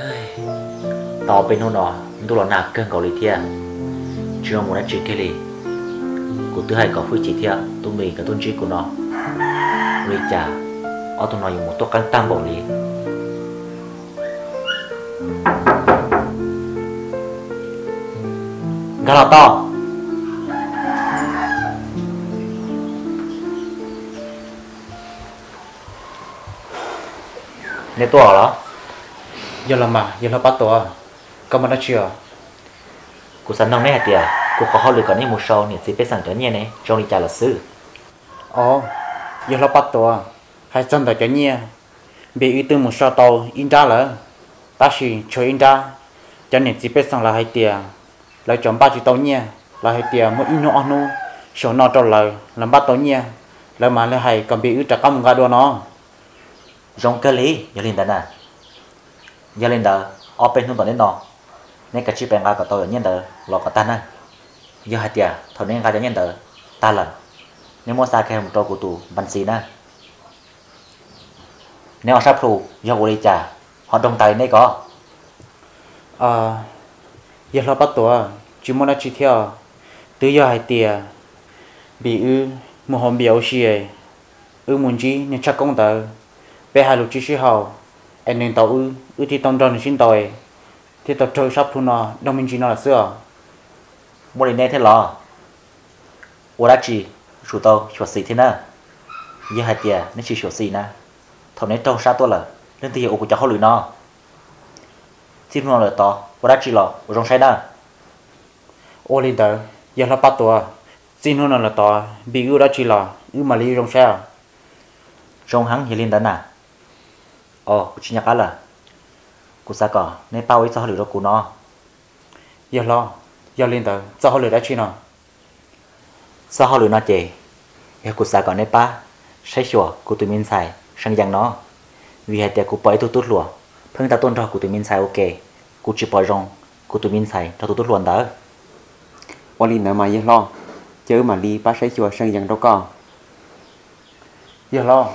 Tau ob peb hnub no ntuj los nag kawg nkaus li thiab, tsis zoo mus dab tsi kiag li. Kuv twb hais kom Hwj Chim thiab Tub Mis nkawd tuaj ntsib kuv no, ua li cas ob tug no yuav mus tuaj qeeb tag npaum li. Nkag los tau. Nej tuaj los? Yog los mas, yawg hlob Pab Tuam, koj muaj dab tsi os? Kuv xav noog neb hais tias kuv qhov hauj lwm kom neb mus sau niam txiv pej xeem cov nyiaj ne zoo li cas lawm xwb. Os, yawg hlob Pab Tuam, hais txog ntawm cov nyiaj, vim wb twb mus sau tau ib nrab lawm, tab sis tshuav ib nrab, cov niam txiv pej xeem lawv hais tias lawv tseem npaj tsis tau nyiaj, lawv hais tias muaj ib hnub ob hnub saum no rau lawv, lawv npaj tau nyiaj, lawv mam li hais kom vim wb rov qab mus nqa dua no. Zoo kawg li, yog li ntawd na, yog li ntawd ob peb hnub tom ntej no, neb kav tsij pem nqa kom tau cov nyiaj ntawd los kom tag na. Yog hais tias thaum neb nqa cov nyiaj ntawd tag lawm, neb muab xa kiag mus rau kuv tus npas ntxiv na. Neb ob sab plhu yog ua li cas ho doog tas li neb ko? Yawg hlob Pab Tuam, tsis muaj dab tsi thiab, twb yog hais tias vim wb mus hauv npias ua si, wb mus ntsib niag Tshaj Koob ntawd, peb hais lus tsis sib haum, es nws ntaus wb, wb thiaj tau nrog nws sib ntaus, thiaj tau raug sab plhu no doog me ntsis no lawm xwb os. Muaj li neb thiab los? Ua dab tsi tsum tau xyuam xim thiab na. Yog hais tias neb tsis xyuam xim na, thaum neb raug sab tuaj lawm, leej twg yuav ua kuv cov hauj lwm no? Txij hnub no lawm tod ua dab tsi los ua zoo saib na. Ua li ntawd yawg hlob Pab Tuam, txij hnub no lawm tod vim wb ua dab tsi los wb mam li zoo saib os. Zoo heev, yog li ntawd na. Os, kuv tsis nco qab lawm, kuv xav kom neb pab ua ib txoj hauj lwm rau kuv no. Yawg hlob, yog li ntawd txoj hauj lwm dab tsi no? Txoj hauj lwm no ces yog kuv xav kom neb pab saib xyuas kuv tus me ntxhais See Yees no, vim hais tias kuv pom ib tug tub hluas pheej tau tuaj nrog kuv tus me ntxhais ua ke, kuv tsis pom zoo kuv tus me ntxhais nrog tus tub hluas ntawd. Ua li ntawd mas yawg hlob, ces wb mam li pab saib xyuas See Yees rau koj. Yawg hlob,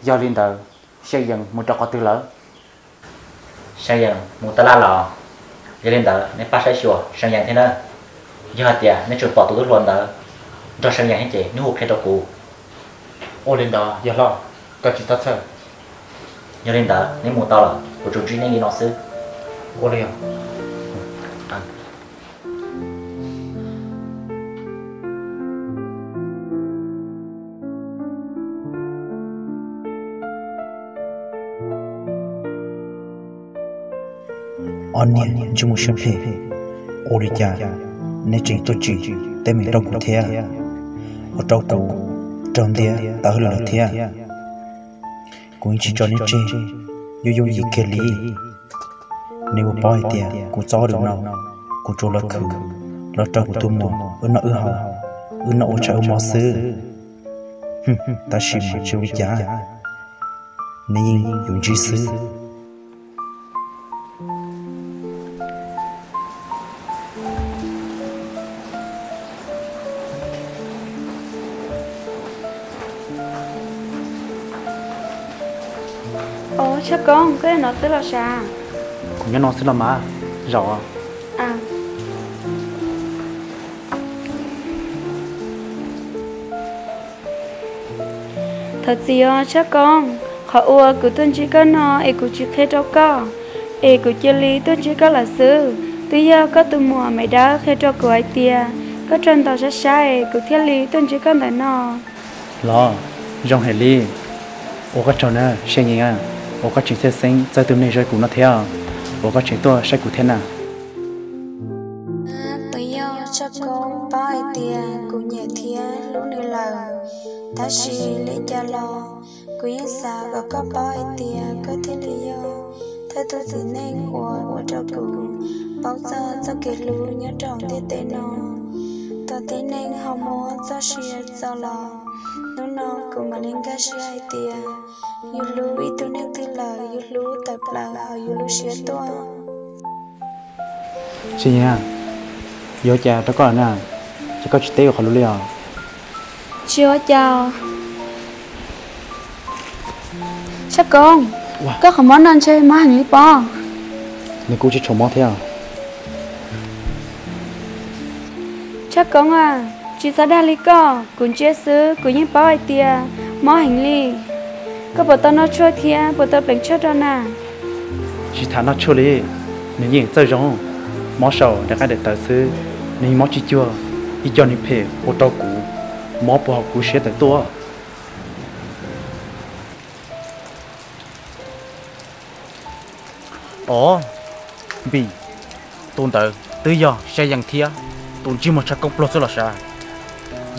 yog li ntawd See Yees mus rau qhov twg lawm? See Yees mus tab laj los? Yog li ntawd neb pab saib xyuas See Yees thiab na. Yog hais tias neb tseem pom tus tub hluas ntawd nrog See Yees thiab ces neb hu qhia rau kuv. Ua li ntawd yawg hlob, koj tsis txhob txhawj. Yog li ntawd neb mus tau lawm, kuv tsuas ntsib neb li no xwb. Ua li os. Ob niag ntsej muag siab phem, ua li cas neb tseem tuaj tsim teeb meem rau kuv thiab, ua rau kuv raug ntiab tawv hauj lwm lawm thiab. Kuv yeej tsis tso neb tseg yooj yooj yim kiag li. Neb puas paub hais tias kuv txoj hauj lwm no, kuv tsuas los khwv los rau kuv tus muam wb noj wb haus, wb noj ua tshav ua mov xwb. Tab sis mas tsis ua li cas, neb yeej yuav ntsib xwb. Ov, Tshaj Koob, koj nyob no xwb los sav? Kuv nyob no xwb los mas, zaum. Thov txim os Tshaj Koob, qhov uas kuv tuaj ntsib koj no es kuv tsis qhia rau koj, es kuv cia li tuaj ntsib koj lawm xwb. Twb yog koj tus muam Maiv Dawb qhia rau kuv hais tias koj raug ntaus sab sab es kuv thiaj li tuaj ntsib koj ntawm no. Los, zoo heev li. Ua koj tsaug na See Yees, ua koj tseem txawj xeeb txawj tus neeg zoo li kuv no thiab, ua koj tseem tuaj saib kuv thiab na. Twb yog Tshaj Koob paub hais tias kuv nyiam thiab hlub nws lawm, tab sis li cas los kuv yeej xav kom koj paub hais tias koj thiaj li yog thawj tus txiv neej uas ua rau kuv paub txog txoj kev hlub nyob rau ntiaj teb no. Tus tib neeg ho muab txoj sia txo los, hnub no kuv mam li nkag siab hais tias yus hlub ib tug neeg twg lawm yus hlub tawm plaws hauv yus lub siab tuaj. Tsis yog, yuav cas rau koj lawm na, ces koj tsis teb ua qhov lus li os. Tsis ua cas. Tshaj Koob, koj qhov mob no ntshe mob heev li pob. Nws kuj tsis tshua mob thiab. Tshaj Koob a, tsis txhob dag li koj, kuv ntsia xwb kuv yeej paub hais tias mob heev li. Koj puas tau noj tshuaj thiab puas tau pleev tshuaj rau na? Tsis tham noj tshuaj li, nws yeej txawj zoo, mob saum daim nqaij daim tawv xwb, nws yeej mob tsis cuag ib co nws phem ua rau kuv mob puag hauv kuv siab tawm tuaj. Os, Npis, tus ntawd twb yog Xya Yees thiab tus ntsej muag Tshaj Koob pluag xwb los sav.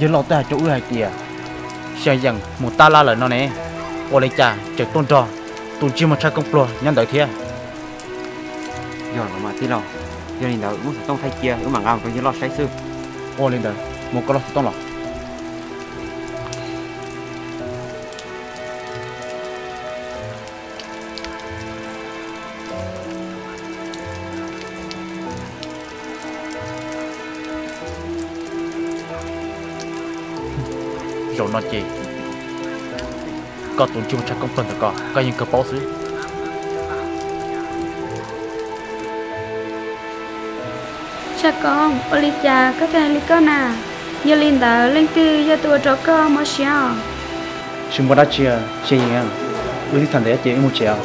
Yawg Lauj twb hais rau wb hais tias Xya Yees mus tab laj lawm no ne, ua li cas tseem tuaj nrog tus ntsej muag Tshaj Koob pluag nyob ntawd thiab? Yog los mas tij laug, yog li ntawd wb muab xov tooj thaij cia wb mam nqa mus rau yawg Lauj saib xwb. Ua li ntawd, mus koj lub xov tooj los. Zaum no ces koj tus ntsej muag Tshaj Koob pluag ntawm ko, koj yeej kawg paub xwb. Tshaj Koob, ua li cas koj thiaj hais li koj na? Yog li ntawd leej twg yog tus ua rau koj mob siab os? Tsis muaj dab tsi, Xya Yees, wb twb tham ntawd ces wb mus tsev os.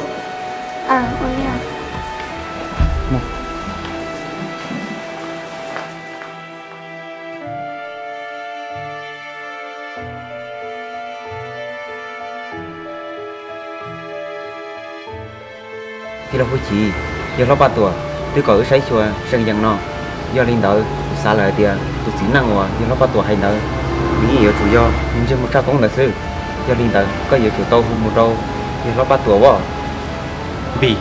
Tij laug Hwj Chim, yawg hlob Paj Tuam twb kom wb saib xyuas Xya Yees no. Yog li ntawd kuv xav lawm hais tias tus txiv neej uas yawg hlob Paj Tuam hais ntawd, nws yeej yuav tsum yog tus ntsej muag Tshaj Koob ntawd xwb. Yog li ntawd koj yuav tsum tau hu mus rau yawg hlob Paj Tuam as. Npis,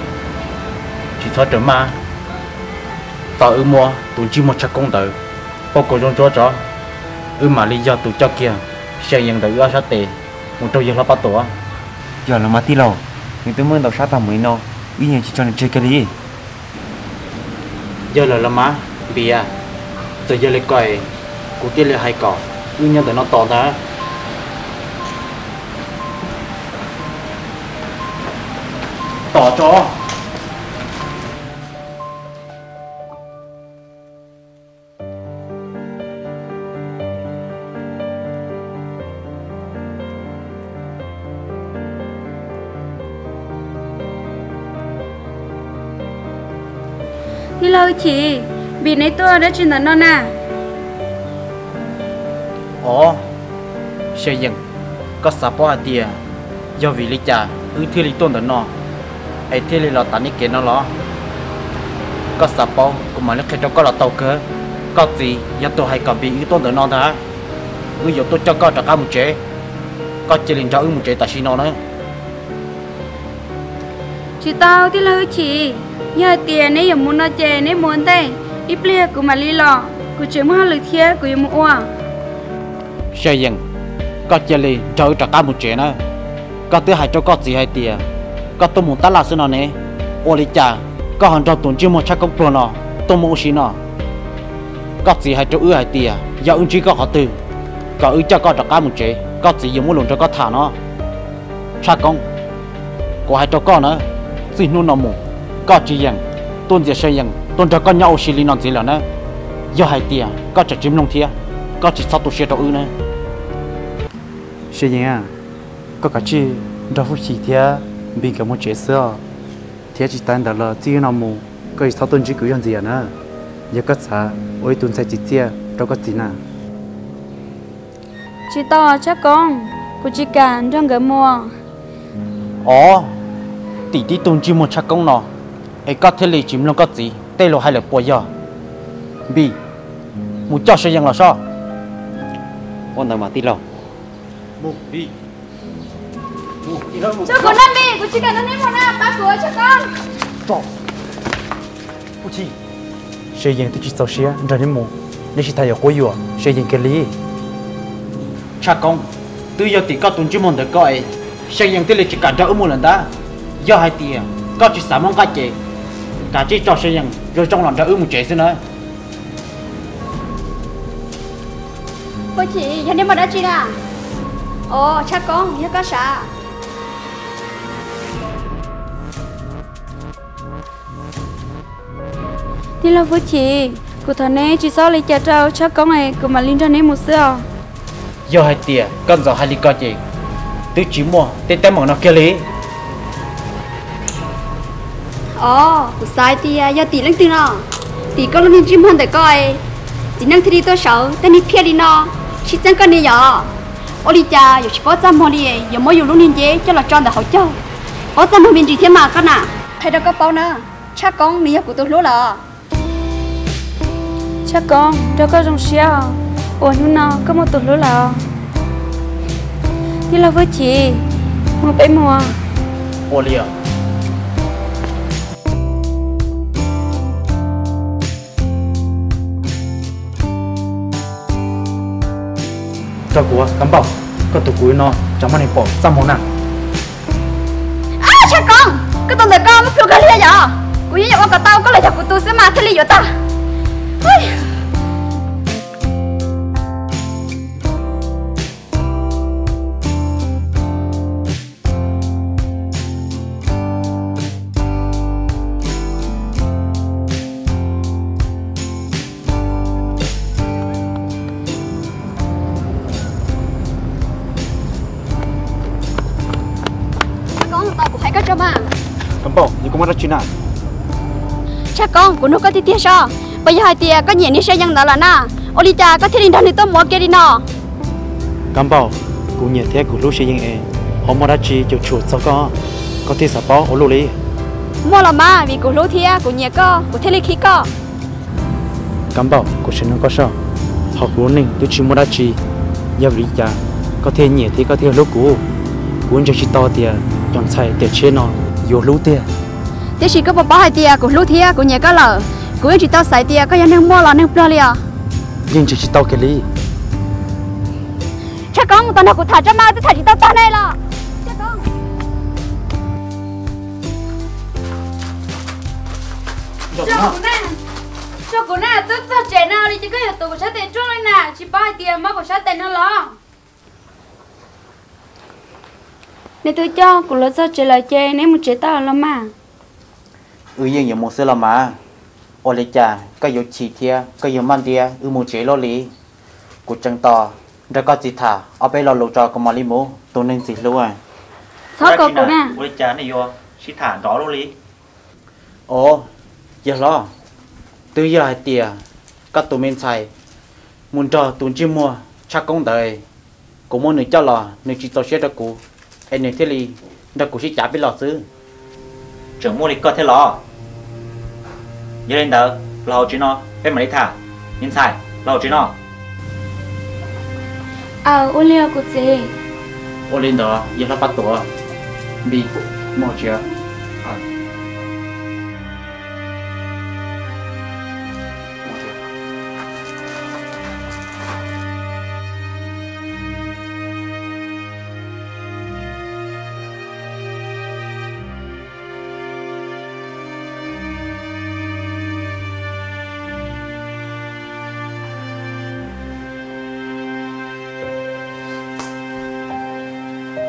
tsis txhob raws maj, tos wb muab tus ntsej muag Tshaj Koob ntawd pauj kom zoo ntsuab tso, wb mam li yog tus coj kiag Xya Yees ntawm wb ob sab tes mus rau yawg hlob Paj Tuam. Yog los mas tij laug, nws twb muab ntau sab tag mus li no, wb yeej tsis tso nws tseg kiag li. Yog lawm los mas Npis, txawm yog li ko kuv thiaj li hais kom wb nyob ntawm no tos ntag. Tos tso. Tij laug Hwj Chim, Npis neb tuaj dab tsi ntawm no na? Os, Xya Yees, koj xav paub hais tias yog vim li cas wb thiaj li tuaj ntawm no es thiaj li los tav nej kev no los? Koj xav paub kuv mam li qhia rau koj los tau kawg. Koj txiv yog tus hais kom Npis wb tuaj ntawm no ntag. Wb yuav tuaj coj koj rov qab mus tsev. Koj cia li nrog wb mus tsev tam sim no na. Tsis tau tij laug Hwj Chim, yog hais tias neb yuav mus no ces neb mus ua ntej, ib pliag kuv mam li los, kuv tseem muaj hauj lwm thiab kuv yuav mus ua. Xya Yees, koj cia li nrog wb rov qab mus tsev na. Koj twb hais rau koj txiv hais tias koj tuaj mus tab laj xwb no ne, ua li cas koj ho nrog tus ntsej muag Tshaj Koob pluag no tuaj muaj ua si no? Koj txiv hais rau wb hais tias yog wb ntsib koj qhov twg, kom wb coj koj rov qab mus tsev, koj txiv yuav muaj lus nrog koj tham no. Tshaj Koob, kuv hais rau koj na, txij hnub no mus, koj tsis yeem tuaj ntxias Xya Yees tuaj nrog koj nyob ua si li no ntxiv lawm na. Yog hais tias koj tseem tsis mloog thiab, koj tsis txhob tu siab rau wb na. Xya Yees, koj kav tsij nrog Hwj Chim thiab Npis nkawd mus tsev xwb os. Thiab tsis tas ntawd los txij hnub no mus koj tsis txhob tuaj ntsib kuv ib zaug ntxiv na, yog koj xav ua ib tug ntxhais tsim txiaj rau koj txiv na. Tsis tau Tshaj Koob, kuv tsis kam nrog nkawd mus. Os, tim tib tug ntsej muag Tshaj Koob no es koj thiaj li tsis mloog koj txiv tej lus hais lawm puas yog? Npis, mus coj Xya Yees los soj. Ua ntawd mas tij laug. Tso kuv na Npis, kuv tsis kam nrog neb mus na, pab kuv Tshaj Koob. Xya Yees twb tsis txaus siab nrog neb mus, neb sib tham yuav quab yuam Xya Yees kiag li. Tshaj Koob, twb yog tim koj tus ntsej muag ntawd ko es Xya Yees thiaj li tsis kam nrog wb mus lawm ntag. Yog hais tias koj tsis xav muab nqaij ces kav tsij tso Xya Yees zoo zoo los nrog wb mus tsev xwb na. Hwj Chim, yog nej muaj dab tsi na? Os, Tshaj Koob, yog koj sav. Tij laug Hwj Chim, kuv thov neb tsis txhob li cas rau Tshaj Koob es kuv mam li nrog neb mus xwb os. Yog hais tias koj ntxov hais li ko ces twb tsis muaj tej teeb meem no kiag li. Os, kuv xav hais tias yog tim leej twg no, tim koj lub niag ntsej muag ntawm koj, txiv neej thiaj li tuaj sawv tej niag phiaj li no sib txeeb koj niag yom. Ua li cas yuav tsis paub txaj muag li, yuav muab yus lub niag nceb coj los tso ntawm hauv caug? Paub txaj muag me ntsis thiab mas koj na. Qhia rau koj paub na, Tshaj Koob nws yog kuv tus hlub lawm. Tshaj Koob, nrog koj zoo siab os, uas hnub no koj muaj tus hlub lawm. Tij laug Hwj Chim, mus peb mus. Ua li os. Rau kuv, Kab Npauj, koj tus kuv no tsam muaj neeg pom txaj muag na. Ab, Tshaj Koob, koj tus ntawm koj muaj plhu kawg li yom? Kuv yeej yuav ua kom tau koj los yog kuv tus xwb mas thiaj li yuav tag. Tshaj Koob, tau kuv hais koj tso mas. Kab Npauj, yog koj muaj dab tsi na? Tshaj Koob, kuv nug koj tiag tiag seb, puas yog hais tias koj nyiam niag Sa Yees ntawd lawm na? Ua li cas koj thiaj li nrog nws tuaj mus ua ke li no? Kab Npauj, kuv nyiam thiab kuv hlub Sa Yees es ho muaj dab tsi cuam tshuam txog koj? Koj thiaj xav paub ua luaj li. Muaj los mas, vim kuv hlub thiab kuv nyiam koj kuv thiaj li khib koj. Kab Npauj, kuv sim nug koj seb, ho kuv lub neej twb tsis muaj dab tsi, yog vim li cas koj thiaj nyiam thiab koj thiaj hlub kuv? Kuv ntseeg tsis tau tias cov ntxhais tiam tshiab no yuav hlub tiag. Tiam sis koj puas paub hais tias kuv hlub thiab kuv nyiam koj lawm, kuv yeej tsis tau xaiv tias koj yog neeg muaj los neeg pluag li os. Yeej ntseeg tsis tau kiag li. Tshaj Koob, tos nrog kuv tham tso mas, twb tham tsis tau tag ne los. Tso kuv na, tso kuv na, twb txog tsev no li ces koj yuav tuav kuv sab tes tsuag li na, tsis paub hais tias mob kuv sab tes no los. Neb twb coj kuv los txog tsev lawm ces neb mus tsev tau los mas. Wb yeej yuav mus xwb los mas. Ua li cas koj yuav chim thiab koj yuav maj ntiab wb mus tsev luaj li? Kuv tseem tos nrog koj txiv tham ob peb lo lus tso kuv mam li mus, tus neeg ntxim hlub. Txhob kov kuv na. Ua li cas nej yuav sib tham nrov luaj li? Os, yawg hlob, twb yog hais tias koj tus me ntxhais mus nrog tus ntsej muag Tshaj Koob ntawd, kuv muab nws coj los nws tsis txaus siab rau kuv, es nws thiaj li nrog kuv sib cav peb los xwb. Tseem muaj li koj thiab los? Yog li ntawd los hauv tsev no peb mam li tham. Me ntxhais, los hauv tsev no. Aw, ua li os kuv txiv. Ua li ntawd yawg hlob Paj Tuam, Npis, mus hauv tsev.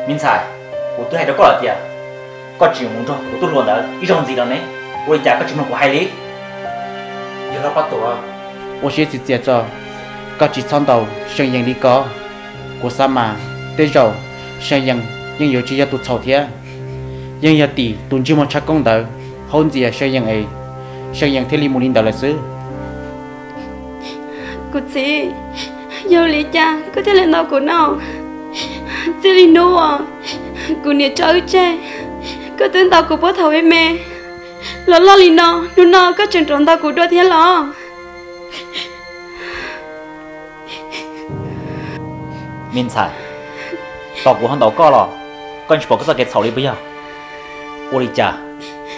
Me ntxhais, kuv twb hais rau koj lawm tias koj tsis mus nrog kuv tub hluas ntawd ib zaug ntxiv los ne, ua li cas koj tsis mloog kuv hais li? Yawg hlob Paj Tuam, ua siab txias txias tso, koj tsis txhob ntaus See Yees li ko. Kuv xav mas tej zaum See Yees yeej yuav tsis yog tus txhaum thiab, yeej yog tim tus ntsej muag Tshaj Koob ntawd haub ntxias See Yees es See Yees thiaj li mus li ntawd lawm xwb. Kuv txiv, yog li cas koj thiaj li ntaus kuv no? Txij li hnub uas kuv niam tso wb tseg, koj twb ntaus kuv puag thaum me me los loj li no, hnub no koj tseem rov ntaus kuv dua thiab los? Me ntxhais, tos kuv ho ntaus koj los koj tsis pom koj txoj kev txhaum li puas yog? Ua li cas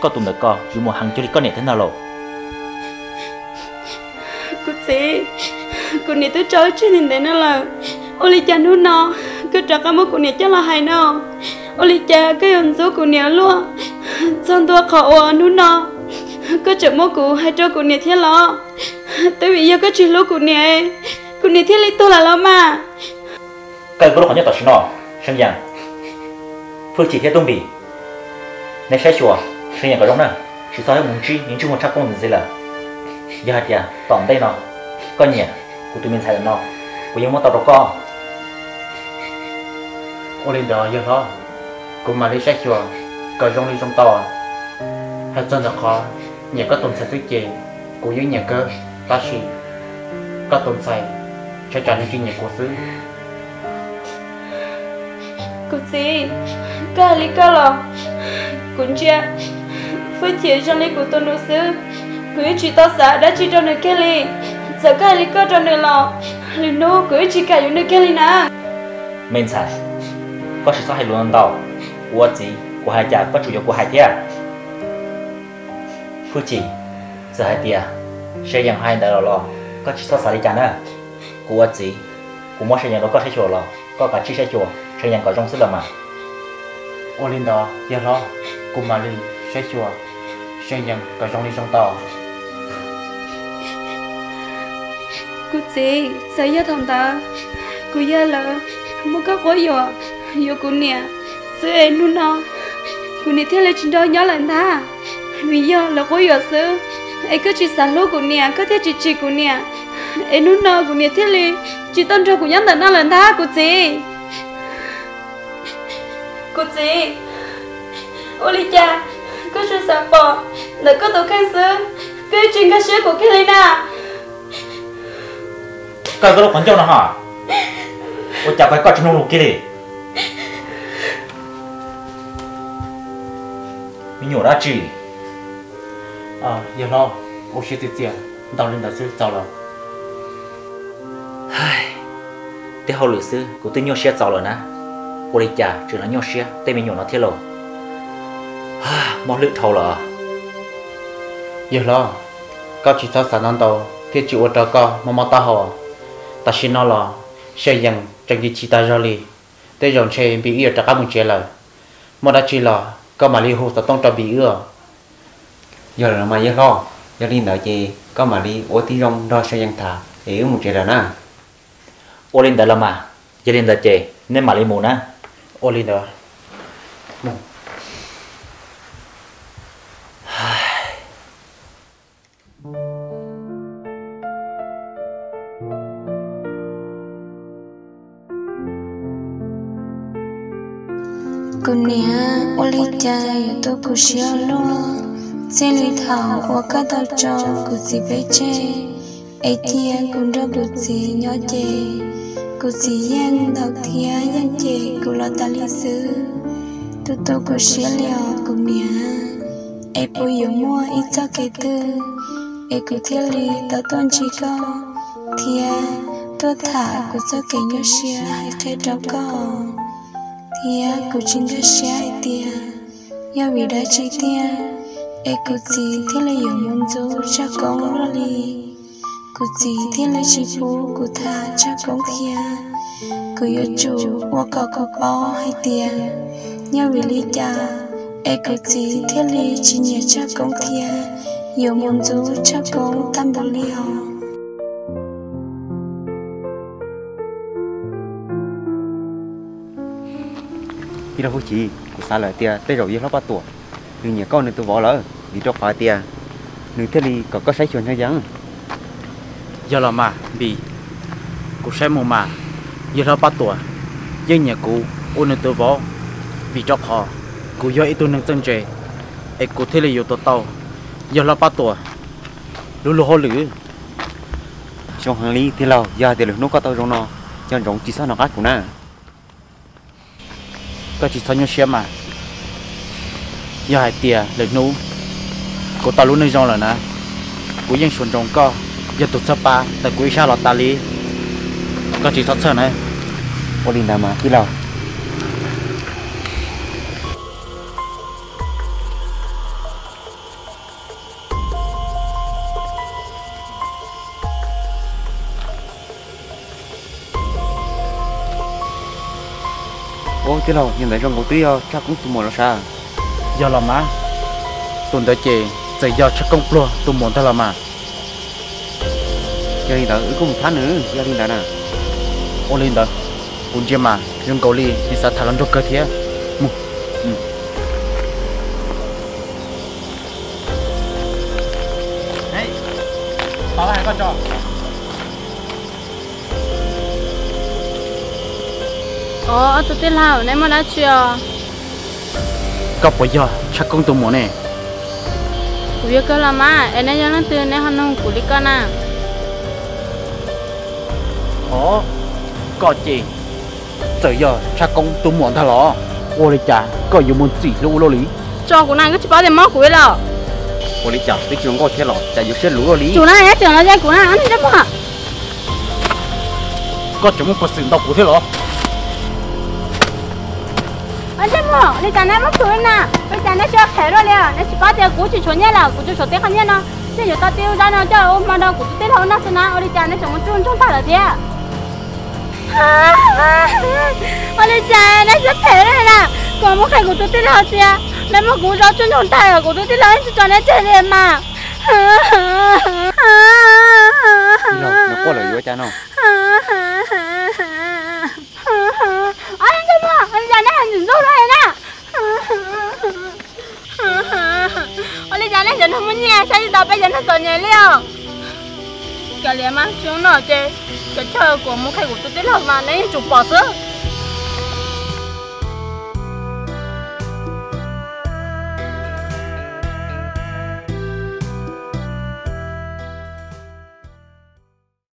koj tus ntawm ko yuav mus heev cuag li koj niam thiab ntag lauj? Kuv txiv, kuv niam twb tso wb tseg ntev ntev no lawm, ua li cas hnub no koj rov qab muab kuv niam coj los hais no? Ua li cas koj yuav ntxub kuv niam luaj txog ntua qhov uas hnub no koj tseem muab kuv hais rau kuv niam thiab los? Twb vim yog koj tsis hlub kuv niam, kuv niam thiaj li tuag lawm los mas. Koj kuj lub qhov nyob tam sim no, See Yees, Hwj Chim thiab Tub Npis, neb saib xyuas See Yees kom zoo na, tsis txhob mus ntsib nws ntsej muag Tshaj Koob ntxiv lawm. Yog hais tias tom ntej no koj nyiam kuv tus me ntxhais ntawm no, kuv yeej muab tau rau koj. Ua li ntawd yawg hlob, kuv mam li saib xyuas kom zoo li zoo tau. Hais txog ntawm qhov nyiam koj tus ntxhais xwb ces kuv yeej nyiam kawg, tab sis koj tus ntxhais ntshai tsam nws tsis nyiam kuv xwb. Kuv txiv, koj hais li koj los kuv ntsia Hwj Chim zoo li kuv tus nus xwb, kuv yeej tsis tau xav dab tsi rau nws kiag li. Txawm koj hais li koj rau nws los lwm hnub kuv yeej tsis kam yuav nws kiag li na. Me ntxhais, koj tsis txhob hais lus ntau, kuv ua txiv kuv hais li cas koj tsum yuav kuv hais thiab. Hwj Chim, txawm hais tias Sa Yees hais ntawd los los koj tsis txhob xav li cas na. Kuv ua txiv, kuv muab Sa Yees rau koj saib xyuas los koj kav tsij saib xyuas Sa Yees kom zoo xwb los mas. Ua li ntawd yawg hlob, kuv mam li saib xyuas Sa Yees kom zoo li zoo tau. Kuv txiv, txawm yog thaum ntawd kuv yawg lawv muab koj quab yuam yuav kuv niam xwb es hnub no kuv niam thiaj li tsis nrog nyob lawm ntag. Vim yog lawv quab yuam xwb es koj tsis xav hlub kuv niam, koj thiaj tsis tsim kuv niam, es hnub no kuv niam thiaj li tsis tau nrog kuv nyob ntawm no lawm ntag kuv txiv. Kuv txiv, ua li cas koj tsuas xav pom ntawm koj tus kheej xwb, koj tsis nkag siab kuv kiag li na? Koj, koj lub qhov ncauj no ho, ua cas koj tsis mloog lus kiag li? Me nyuam dab tsi? Yawg hlob, ua siab txias txias, ntau li ntawd xwb txaus lawm. Tej hauj lwm xwb kuv twb nyuaj siab txaus lawm na, ua li cas tseem los nyuaj siab tej me nyuam no thiab lauj? Mob lwj dhau lawm. Yawg hlob, koj tsis txhob xav ntau ntau thiaj tsis ua rau koj mob mob taub hau. Tam sim no los Sa Yees tseem chim chim tas zog li, tej zaum ntshe Npis wb yuav rov qab mus tsev lawm. Muaj dab tsi los koj mam li hu xov tooj rau Npis wb os. Yog lawm mas yawg hlob, yog li ntawd ces koj mam li ua tib zoo nrog Sa Yees tham es wb mus tsev lawm na. Ua li ntawd los mas, yog li ntawd ces nej mam li mus na. Ua li ntawd. Kuv niam, ua li cas yuav tu kuv siab luaj, txij li thaum uas koj tau tso kuv txiv peb tseg, es cia kuv nrog kuv txiv nyob ces kuv txiv yeej ntaus thiab yeej cem kuv los tas li xwb. Tu tu kuv siab li os kuv niam, es puas yuav muaj ib txoj kev twg es kuv thiaj li tau tuaj ntsib koj thiab tuaj tham kuv txoj kev nyuaj siab hais qhia rau koj, thiab kuv tsis nkag siab hais tias yog vim dab tsi tiag es kuv txiv thiaj li yuav mus ntxub tsaj koob luaj li. Kuv txiv thiaj li tsis pub kuv tham tsaj koob thiab. Kuv yuav tsum ua kom koj paub hais tias yog vim li cas es kuv txiv thiaj li tsis nyiam tsaj koob thiab yuav mus ntxub tsaj koob tag npaum li os. Tij laug Hwj Chim, kuv xav lawm tias tej zaum yawg hlob Paj Tuam nws nyiam koj ua nws tus vauv lawm, vim rau qhov hais tias nws thiaj li kom koj saib xyuas Sa Yees. Yog los mas Npis, kuv saib mus mas yawg hlob Paj Tuam yeej nyiam kuv ua nws tus vauv, vim rau qhov kuv yog ib tug neeg txawj ntse, es kuv thiaj li yuav tuav tau yawg hlob Paj Tuam lub luag hauj lwm. Zoo heev li tij laug, yog hais tias lwm hnub koj tau zoo no, nco ntsoov tsis txhob hnov qab kuv na. Koj tsis txhob nyuaj siab mas, yog hais tias lwm hnub kuv tau lub neej zoo lawm na, kuv yeej suav ntsoov koj yog tus txhawb pab tawm kuv ib sab los tas li. Koj tsis txhob txhawj na. Ua li ntawd mas tij laug. Ua tij laug, yog ntawd zoo nkaus twb yog Tshaj Koob tus muam los sav. Yog los mas, tus ntawd ces txawm yog Tshaj Koob pluag tus muam ntag los mas. Yog li ntawd wb kuj mus thab nws, yog li ntawd na. Ua li ntawd, kuv ntsia mas zoo nkaus li nws xav tham hluas nraug kawg thiab. Mus. Os, ob tug tij laug, neb muaj dab tsi os? Koj puas yog Tshaj Koob tus muam ne? Kuv yog kawg los mas, es neb yog leej twg neb ho nug kuv li koj na? Os, koj ces txawm yog Tshaj Koob tus muam ntag los? Ua li cas koj yuav muaj txim hlub ua luaj li? Tso kuv na, koj tsis paub tias mob kuv li los? Ua li cas twb tsis zoo nkauj thiab los cas yuav siab luv luaj li? Tsum na, neb tseem los ze kuv na, ob niag ntsej muag. Koj tseem muaj peev xwm ntaus kuv thiab los? Ob ntsej muag, ua li cas neb muab plhws li na? Ua li cas neb siab phem luaj li? Neb tsis paub tias kuv tsis tshuav nyiaj los kuv tsuas tshuav tib qho nyiaj no, neb yuav tau tiv zaj no coj ua hmo nrog kuv tus tij laug noj xwb na, ua li cas neb tseem mus tsuj ntsoog tag lawm thiab? Ua li cas neb siab phem li na? Kuv mus qhia kuv tus tij laug tias neb muab kuv zaub tsuj ntsoog tag, kuv tus tij laug yeej tsis tso neb tseg li mas. Nws quaj lawm yuav cas no? Ob niag ntsej muag, ua li cas neb ho ntxim ntxub luaj li na? Ua li cas neb cov neeg muaj nyiaj saib tsis taus peb cov neeg txom nyem li os? Kav liam mas, tsis zoo no ces cov chaw kuv mus qhia kuv tus tij laug mas neb yeej tsum pom xwb.